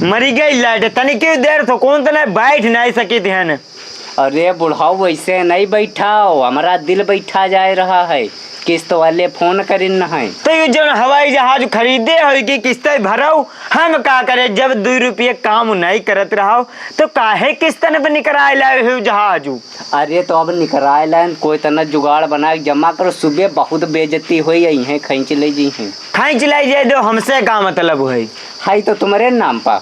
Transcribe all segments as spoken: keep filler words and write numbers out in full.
मरी गई लाइट, तनिकी देर तो कौन तने बैठ नहीं सकी थी हन। अरे बुढ़ऊ, वैसे नहीं बैठाओ, हमारा दिल बैठा जाए रहा है। किस्त वाले फोन करिन है। तो ये जौन हवाई जहाज खरीदे हो कि किस्त भरऊ, हम का करे, जब दो रुपये काम नहीं करत रहो तो काहे किस्तन पे निकराए लाए हो जहाज? अरे तो अब निकराए लाइन, कोई तना जुगाड़ बना के जमा करो, सुबह बहुत बेइज्जती होई, यहीं खींच ले जी हैं। खींच ले जाए दो, हमसे का मतलब है? है तो तुम्हारे नाम पा।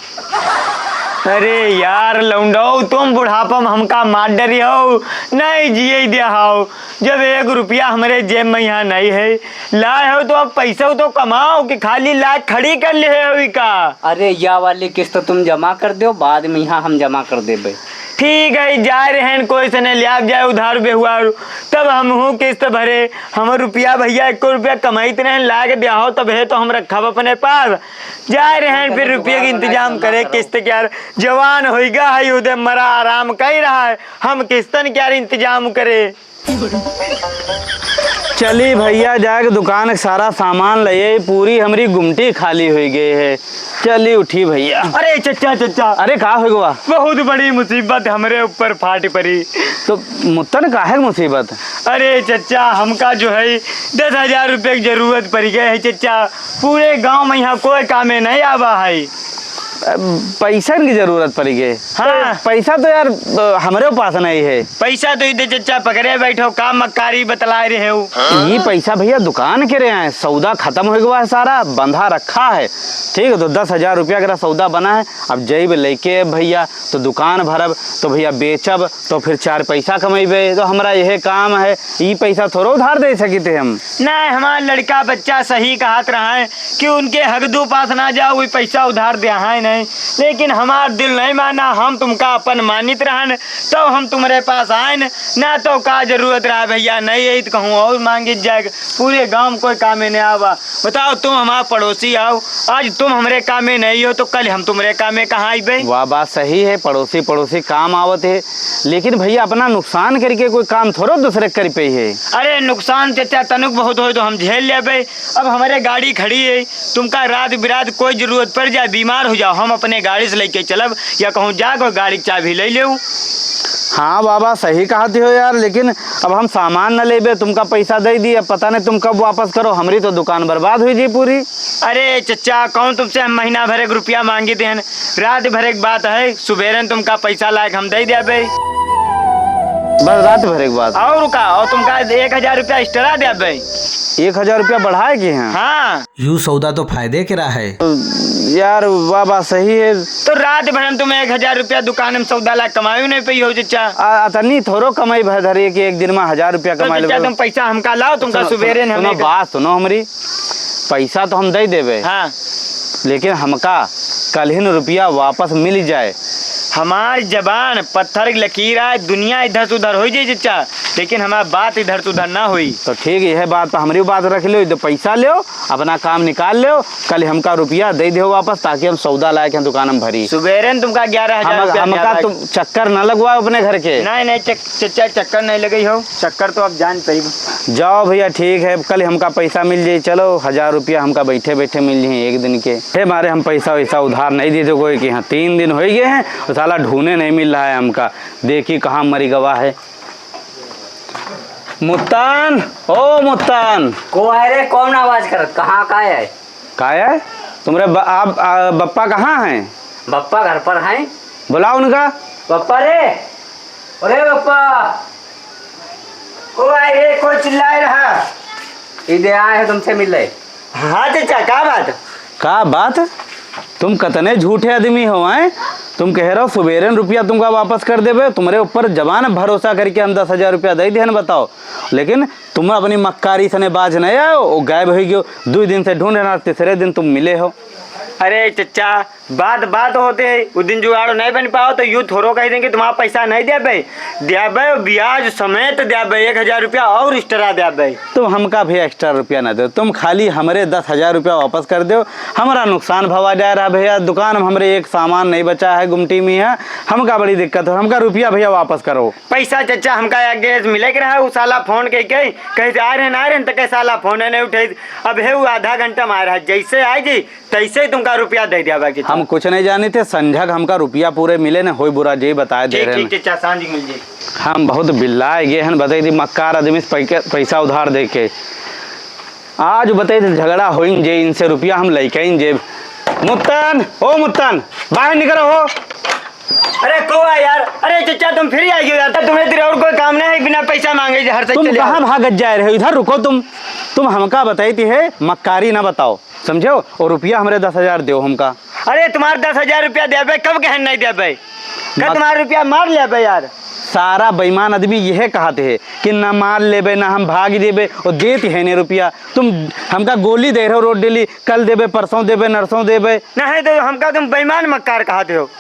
अरे यार लौंडो, तुम बुढ़ापा में हमका मार डरी हो, नहीं जिए दिया हो। जब एक रुपया हमरे जेब में यहाँ नहीं है, लाए हो तो अब पैसा तो कमाओ कि खाली लाए खड़ी कर ले हो का? अरे या वाली किस्त तुम जमा कर दो, बाद में यहाँ हम जमा कर देबे। ठीक है, जाए रहन, कोई से ने लियाब जाए उधार बेहुआर, तब हम हूँ किस्त भरे। हम रुपया भैया, एको रुपया कमाइत रहन, लाग दिया हो, तब है तो हम रखब अपने पास। जाए रहन, फिर रुपया के इंतजाम करे, किस्त के यार, जवान होइगा है, उदे मरा आराम कर रहा है, हम किस्तन के यार इंतजाम करे। चली भैया, जाके दुकान के सारा सामान ले आई, पूरी हमरी गुमटी खाली हुई गई है। चली उठी भैया। अरे चच्चा, चच्चा। अरे का हो गवा? बहुत बड़ी मुसीबत हमरे ऊपर फाट पड़ी। तो मुत्तन काहे के मुसीबत? अरे चच्चा, हमका जो है दस हजार रुपये की जरूरत पड़ गई है चच्चा। पूरे गांव में यहाँ कोई कामे नहीं आवा है। पैसा की जरूरत पड़ गई। हाँ। तो पैसा तो यार, अ, हमरे पास नहीं है। पैसा तो इधर चच्चा पकड़े बैठो, का मक्कारी बतलाए रहे हो। ये पैसा भैया दुकान के रहे हैं, सौदा खत्म हो गया है सारा, बंधा रखा है। ठीक है, तो दस हजार रुपया का सौदा बना है, अब जइब लेके भैया तो दुकान भरब, तो भैया बेचब, तो फिर चार पैसा कमेबे, तो हमरा यह काम है, ई पैसा थोड़ो उधार दे सकित है हम। नहीं, हमार लड़का बच्चा सही कहत रहा है कि उनके हगदू पास ना जाओ, वही पैसा उधार दिया है नहीं, लेकिन हमार दिल नहीं माना, हम तुमका अपन मानित रहन, तो हम तुम्हरे पास आए न, ना तो का जरूरत रहा भैया, नहीं यही तो कहूँ और मांगित जाए, पूरे गांव में कोई कामे नहीं आवा। बताओ, तुम हमार पड़ोसी आओ, आज तुम हमरे कामे नहीं हो तो कल हम तुम्हरे कामे कहाँ आइबे? वाह, बात सही है, पड़ोसी पड़ोसी काम आवत है, लेकिन भैया अपना नुकसान करके कोई काम थोड़ो दूसरे कर पे है। अरे नुकसान चच्चा तनुक बहुत होए तो हम झेल लेबे। अब हमरे गाड़ी खड़ी है, तुमका रात बिरात कोई जरूरत पड़ जाए, बीमार हो जाओ, हम अपने गाड़ी से लेके चलब या कहूँ जाके गाड़ी की चाबी ले लेऊ। हाँ बाबा, सही कहत हो यार, लेकिन अब हम सामान न लेबे, तुमका पैसा दे दिए, अब पता नहीं तुम कब वापस करो, हमरी तो दुकान बर्बाद हुई जी पूरी। अरे चच्चा, कौन तुमसे हम महीना भर एक रुपया मांगी देन? रात भर एक बात है, सुबेरन तुमका पैसा लायक हम दे देबे। बस रात भर एक बात। और का, और तुमका एक हजार रुपया extra देबे। एक हजार रुपया बढ़ाए के हैं? हाँ। यू सौदा तो फायदे के रहा है। यार, वाह, बात सही है। तो रात भर हम तुम एक हजार रुपया दुकान में सौदा ला कमायू नहीं पई हो, चच्चा। आ, अतनी थोड़ो कमाई भर धरी कि एक दिन में हजार रुपया तो कमा चच्चा, लेबे। तुम पैसा हमका लाओ, तुमका सुनो, सुबेरे सुनो, हमें सुनो, बात सुनो हमरी। पैसा तो हम दे देबे। हाँ। लेकिन हमका कल ही न रुपया वापस मिल जाए। हमार जबान पत्थर की लकीर आए, दुनिया इधर से उधर हो जाए, चच्चा, लेकिन हमार बात इधर से उधर ना होई। तो ठीक, यह बात तो हमरी बात रख लो, तो पैसा लो, अपना काम निकाल लो, कल हमका रुपया दे दो वापस, ताकि हम सौदा लाए के दुकान में भरी। सुबेरे न तुमका ग्यारह हजार हम, रुपया हमका दिया तुम चक्कर न लगवाओ अपने घर के। नहीं, नहीं, चक-, चच्चा, चक्कर नहीं लगे हो, चक्कर तो अब जान पड़ी। जाओ भैया, ठीक है, कल हमका पैसा मिल जाई, चलो, हजार रुपया हमका बैठे बैठे मिल जाई एक दिन के। हे मारे हम पैसा वैसा उधार नहीं देते कोई के यहाँ, तीन दिन हो गए हैं, तो साला ढूंढे नहीं मिल रहा है हमका, देखी कहाँ मरी गवा है। मुत्तान, ओ मुत्तान। को है रे, कौन आवाज करत, कहाँ का है? का है? तुम्हरे ब-, आप, आ, बप्पा कहाँ हैं? बप्पा घर पर हैं। बुलाओ उनका। बप्पा रे, अरे बप्पा, को आए रे, कोई चिल्लाए रहा? इधर आए हैं तुमसे मिलने। हाँ चच्चा, का बात? का बात? तुम कतने झूठे आदमी हो, हैं? तुम कह रहे हो सुबेरे न रुपया तुमका वापस कर देबे, तुम्हरे ऊपर जबान भरोसा करके हम दस हजार रुपया दे दिहन, बताओ। लेकिन तुम अपनी मक्कारी सने बाज नहीं आयो, वो गायब हो गयो। दो दिन से ढूंढे ना, तीसरे दिन तुम मिले हो। अरे चच्चा, बात बात होते है, उस दिन जुगाड़ो नहीं बन पाओ तो यू थोड़ो कह देंगे तुम्हारा पैसा नहीं देबे, देबे ब्याज समेत देबे, एक हजार रुपया और extra देबे। तुम हमका भी extra रुपया ना दो, तुम खाली हमरे दस हजार रुपया वापस कर दो। हमारा नुकसान भवा जा रहा भैया, दुकान में हमरे एक सामान नहीं बचा है गुमटी में है, हमका बड़ी दिक्कत हो, हमका रुपया भैया वापस करो। पैसा चच्चा हमका एक गैस मिले के रहा, उ साला फोन कह के कहे से आ रहे ना, आ रहे तो कहे साला फोन नहीं उठे। अब है वो आधा घंटा में आ रहा, जैसे आ जी तैसे ही तुमका रुपया दे दिया बाकी। कुछ नहीं जानी थे, संझक हमका रुपया पूरे मिले न, होई बुरा जे बताए दे ठीक, रहे ठीक, न। ठीक, चाचा, सांझ मिल जाई। हम बहुत बिल्लाए गए हैं, बताई थी मक्कार आदमी से पैके-, पैसा उधार दे के। आज बताई थी झगड़ा होइन जे इनसे, रुपया हम लइके आइन जे। मुत्तन, ओ मुत्तन, बाहर निकलो हो। अरे कौआ यार, अरे चचा तुम फिर आ गयो यार, तुम्हें तेरे और कोई काम नहीं है, बिना पैसा मांगे हर से तुम चले आओ। कहाँ भागत जाए रहे हो? इधर रुको तुम। तुम हमका बताई थी है, मक्कारी ना बताओ। समझो, और रुपया हमरे दस हजार देओ हमका। अरे, तुम्हार दस हजार रुपया देबे, कब कहन नहीं देबे? का मत- तुम्हार रुपया मार लेबे यार? सारा बेईमान आदमी यह कहते हैं कि ना मार लेबे, ना हम भाग देबे, और देती है ने रुपया। तुम हमका गोली दे रहे हो रोज डेली, कल देबे, परसों देबे, नरसों देबे। नहीं तो हमका तुम बेईमान मक्कार कहते हो।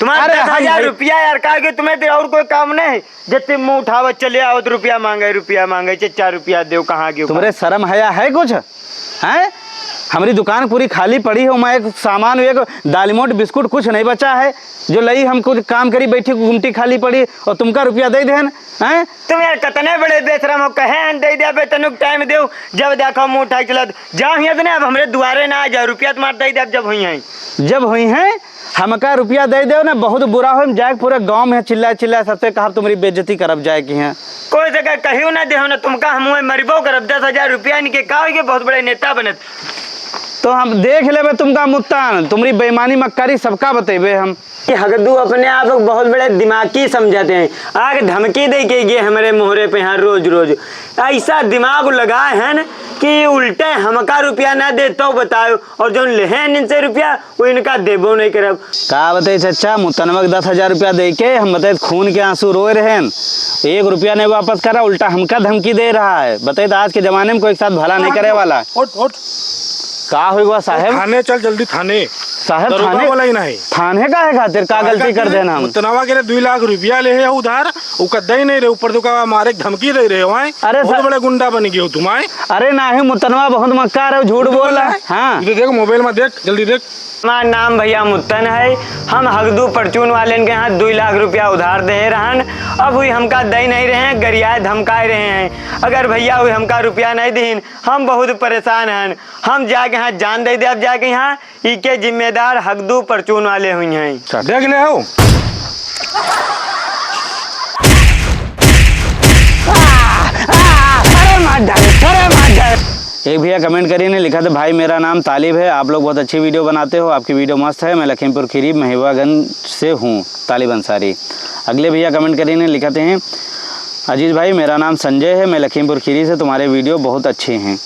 तुम्हार अरे, दस हजार हम रुपया यार, का कि तुम्हें तो और कोई काम नहीं है? जब तुम मुंह उठावत चले आवत, रुपया मांगे, रुपया मांगे, चचा रुपया देओ, कहाँ गयो, तुमरे कहाँ? शर्म हया है कुछ? हैं? हमरी दुकान पूरी खाली पड़ी हो, मैं एक सामान, एक दालमोट बिस्कुट कुछ नहीं बचा है। जो लई हम कुछ काम करी बैठी, गुमटी खाली पड़ी और तुमका रुपया दे देन, हैं? तुम यार कितने बड़े बेशरम हो, कहे हैं दे देबे, तनुक टाइम देओ, जब देखो मुंह उठाई चलत, जाओ हियां से ना, अब हमरे दुआरे ना आ जाओ, रुपया तुम्हार दे देब जब हुई हैं। जब हुई हैं, हमका रुपया दे देओ ना, बहुत बुरा हो, हम जाए पूरे गांव में चिल्ला चिल्ला सबसे कहब तुम्हारी बेइज्जती करब जाए की हैं। कोई जगह कहियो ना देहो ना, तुमका हम हुए मरिबो करब, दस हजार रुपया इनके का होइगे, बहुत बड़े नेता बनत। तो हम देख लेबे तुमका मुत्तान, तुम्हारी बेईमानी मक्कारी सबका बतेबे हम। ये हगदू अपने आप को बहुत बड़े दिमागी समझते हैं, आके धमकी दे के ये हमारे मोहरे पे यहाँ रोज रोज ऐसा दिमाग लगाए हैं न कि उल्टे हमका रुपया ना दे तो बताओ, और जौन लेहे हैं इनसे रुपया, वो इनका देबो नहीं करब। का बताई चचा, मुतनवा के दस हजार रुपया दे के हम बताई खून के आंसू रोए रहेन, एक रुपया नहीं वापस करा, उल्टा हमका धमकी दे रहा है। बताई तो आज के जमाने में कोई के साथ भला नहीं करे वाला। उठ, उठ। का होई बा साहेब? थाने चल जल्दी, थाने। साहेब, दरोगा थाने, वाला ही नहीं। थाने काहे खातिर? का गलती कर देन हम? मुतनवा के लिए दुई लाख रुपया लेहे हो उधार, उ का दे नहीं रहे, ऊपर तो का मारे के धमकी दे रहे हो, आए? अरे बहुत सर, बड़े गुंडा बन गए हो तुम, आए? अरे नाही, मुतनवा बहुत मक्कार है, झूठ बोल रहा है। हाँ। इधर देख, मोबाइल में देख, जल्दी देख। हमार नाम भैया मुत्तन है। हम हगदू परचून वालेन के यहाँ दुई लाख रुपया उधार दे रहन। अब हुई हमका दे नहीं रहे हैं, गरियाए धमकाए रहे हैं। अगर भैया हुई हमका रुपया नहीं दीन, हम बहुत परेशान हन। हम जाके यहाँ जान दे दे, अब जाके यहाँ इके जिम्मेदार हगदू परचून वाले हुई हैं। देख ले हो। अरे मार डाले, अरे मार डाले। एक भैया comment करी ने लिखा था, "भाई मेरा नाम तालिब है, आप लोग बहुत अच्छी video बनाते हो, आपकी video मस्त है, मैं लखीमपुर खीरी महेवागंज से हूँ, तालिब अंसारी।" अगले भैया comment करी ने लिखा थे, "अजीज भाई मेरा नाम संजय है, मैं लखीमपुर खीरी से, तुम्हारे video बहुत अच्छे हैं।"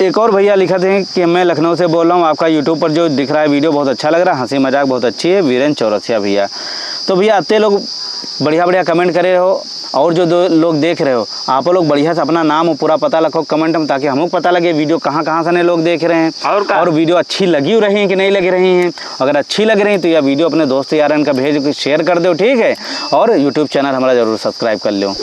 एक और भैया लिखा थे कि "मैं लखनऊ से बोल रहा हूँ, आपका YouTube पर जो दिख रहा है video बहुत अच्छा लग रहा है, हंसी मजाक बहुत अच्छी है, वीरेन चौरसिया भैया।" तो भैया अत्ते लोग बढ़िया बढ़िया comment करे रहो, और जो दो लोग देख रहे हो, आप लोग बढ़िया से अपना नाम और पूरा पता लिखो comment में, ताकि हमको पता लगे video कहाँ कहाँ से ने लोग देख रहे हैं और का? और video अच्छी लगी रही है कि नहीं लगी रही है। अगर अच्छी लग रही तो यह video अपने दोस्त यारन का भेज के share कर दो, ठीक है? और YouTube channel हमारा जरूर subscribe कर लो।